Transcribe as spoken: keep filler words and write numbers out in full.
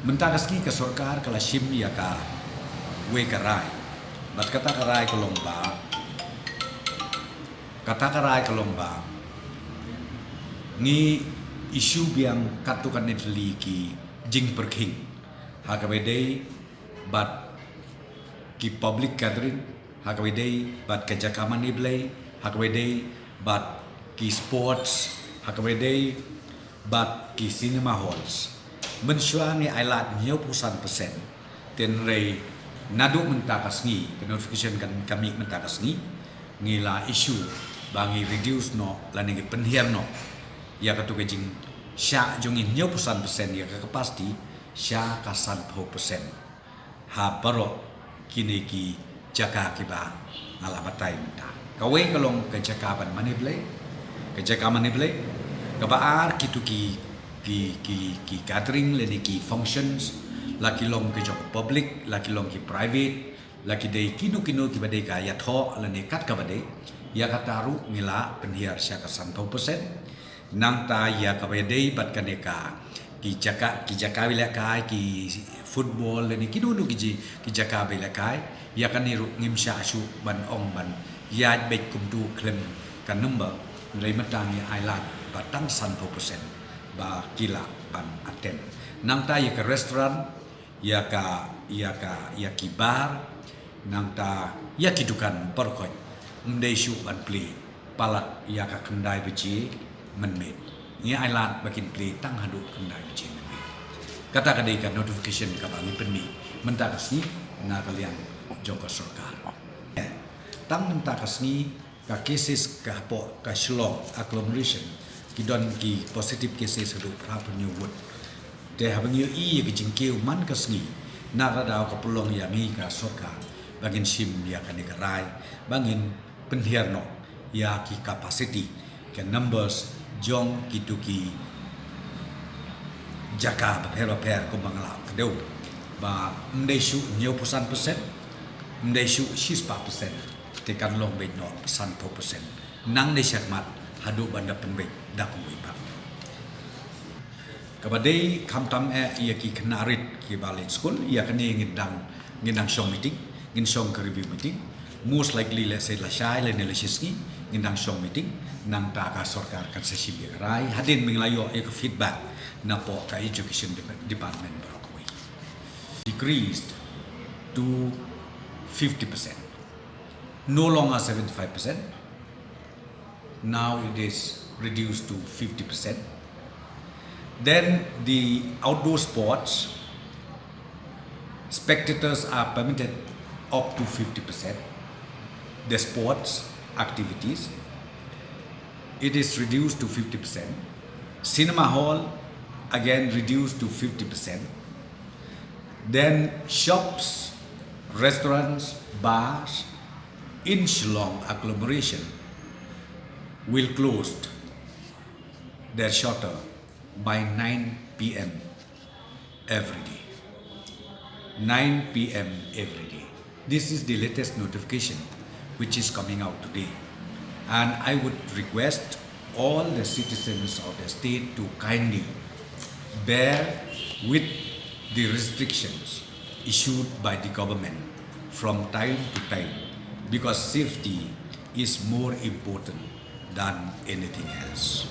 Mynta ka sngi ka sorkar ka la shim ïa kawei ka rai. Bad kata ka rai ka long ba, kata ka rai ka long ba ngi issue biang katto katne tylli ki jingpyrkhing ha kaba ïadei bad ki public gathering, ha kaba ïadei bad ka jaka mane blei, ha kaba ïadei bad ki sports, ha kaba ïadei bad ki cinema halls. Mynshuwa ngi ailad hynñiewphew san percent. Hynrei naduh mynta ka sngi, ka notification kan ka mih mynta ka sngi, ngi la issue ba ngi reduce noh lane ngi pynhiar noh ïa katto ka jingshah jong ngi hynñiewphew san percent ïa ka capacity sha ka sanphew percent ha baroh kine ki jaka kiba nga la batai mynta. Kawei ka long ka jaka ban mane blei, ka jaka mane blei. Kaba ar, kito ki, ki, ki, ki gathering lane ki functions, la ki long ki jong public, la ki long ki private, la ki dei kino kino kiba dei ka ïathoh lane kat kaba dei, ïa kata ruh ngi la pynhiar sha ka sanphew percent. Nangta ïa kaba ïadei bad kane ka, ki jaka, ki jaka ba ïalehkai, ki football lane kino kino ki ji, ki jaka ba ïalehkai, ïa kane ruh ngim shah shuh ban ong ban ïaid beit kumto khlem ka number. Hynrei mynta ngi ailad ba tang sanphew percent ba ki lah ban attend. Nangta ïa ka restaurant, ïa ka, ïa ka, ïa ki bar, nangta ïa ki dukan baroh khoit, ym dei shuh ban plie palat ïa ka khyndai baje mynmiet. Ngi ailad ba kin plie tang haduh khyndai baje mynmiet. Kata ka dei ka notification kaba ngi pynmih mynta ka sngi na ka liang jong ka sorkar. Tang mynta ka sngi, ka cases ka hapoh ka Shillong agglomeration, ki don ki positive cases haduh phra phew hynñiew ngut. Te haba ngi ïohi ïa ka jingkiew man ka sngi, na ka daw ka pynlong ïa ngi ka sorkar ba ngin shim ïa kane ka rai ba ngin pynhiar noh ïa ki capacity, ki numbers jong kito ki jaka bapher bapher kumba nga la kdew, ba ym dei shuh hynñiewphew san percent, ym dei shuh shispah percent, te kan long beit noh sanphew percent. Nangne shakhmat haduh ban da pynbeit da kumwei pat. Kaba dei khamtam eh ïa ki khynnah rit kiba leit skul, ïa kane ngin dang, ngin dang shong meeting, ngin shong ka review meeting. Most likely, let's say, lashai lane lashisngi ngin dang shong meeting, nangta ka sorkar kan sa shim ïa ka rai hadien ba ngi la ïoh ïa ka feedback napoh ka education dep-, department baroh kawei. Decreased to fifty percent. No longer seventy-five percent. Now it is reduced to fifty percent. Then the outdoor sports, spectators are permitted up to fifty percent. The sports activities, it is reduced to fifty percent. Cinema hall, again, reduced to fifty percent. Then shops, restaurants, bars in Shillong agglomeration will close their shutter by nine p.m. every day. Nine p.m. every day. This is the latest notification which is coming out today. And I would request all the citizens of the state to kindly bear with the restrictions issued by the government from time to time, because safety is more important than anything else.